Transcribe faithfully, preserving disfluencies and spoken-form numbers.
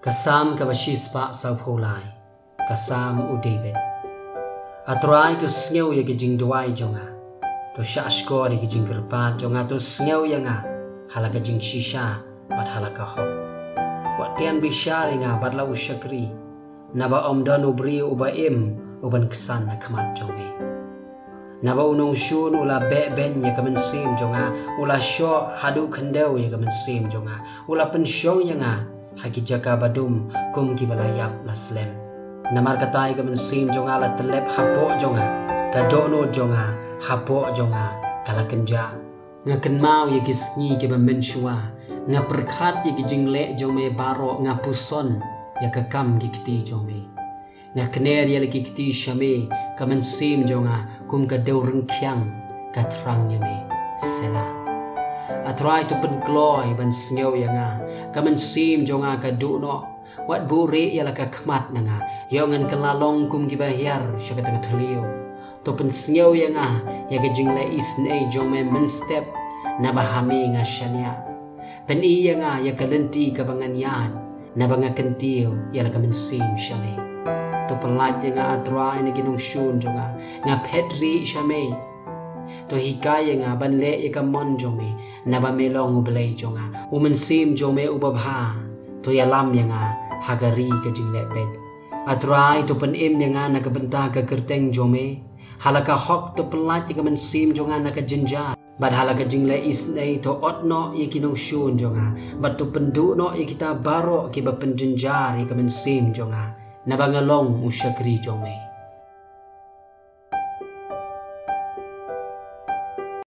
Ka Salm kaba shispah sawphew lai. Ka Salm u David. A Trai, to sngew ïa ki jingduwai jong nga, to shahshkor ïa ki jingkyrpad jong nga, to sngew ïa nga ha la ka jingshisha bad ha la ka hok. Wat tian bishar ïa nga bad la u shakri, naba ym don u briew uba im uban ksan na khmat jong me. Naba u nongshun u la beh beiñ ïa ka mynsiem jong nga, u la shoh haduh khyndew ïa ka mynsiem jong nga, u la pynshong ïa nga ha ki jaka ba dum kum kiba la ïap la slem. Namar kata ïa ka mynsiem jong nga la tyllep hapoh jong nga, ka dohnud jong nga hapoh jong nga ka la kynjah. Nga kynmaw ïa ki sngi kiba mynshuwa, nga pyrkhat ïa ki jingleh jong me baroh, nga puson ïa ka kam ki kti jong me. Nga kner ïa la ki kti sha me, ka mynsiem jong nga kum ka dewryngkhiang ka thrang ïa me. Selah. A Trai, to pynkloi ban sngew ïa nga, ka mynsiem jong nga ka duh noh. Wat buhrieh ïa la ka khmat na nga, ïoh ngan kylla long kum kiba hiar sha kata ka thliew. To pynsngew ïa nga ïa ka jingleh isynei jong me mynstep, naba ha me nga shaniah. Pyni ïa nga ïa ka lynti kaba ngan ïaid, naba nga kyntiew ïa la ka mynsiem sha me. To pyllait ïa nga, A Trai, na ki nongshun jong nga, nga phet rieh sha me. To hikai ïa nga ban leh ïa ka mon jong me, naba me long U Blei jong nga. U Mynsiem jong me uba bha, to ïalam ïa nga ha ka ri ka jingleh beit. A Trai, to pynim ïa nga na ka bynta ka kyrteng jong me. Ha la ka hok to pyllait ïa ka mynsiem jong nga na ka jynjar, bad ha la ka jingleh isynei to ot noh ïa ki nongshun jong nga, bad to pynduh noh ïa kita baroh kiba pynjynjar ïa ka mynsiem jong nga, naba nga long u shakri jong me.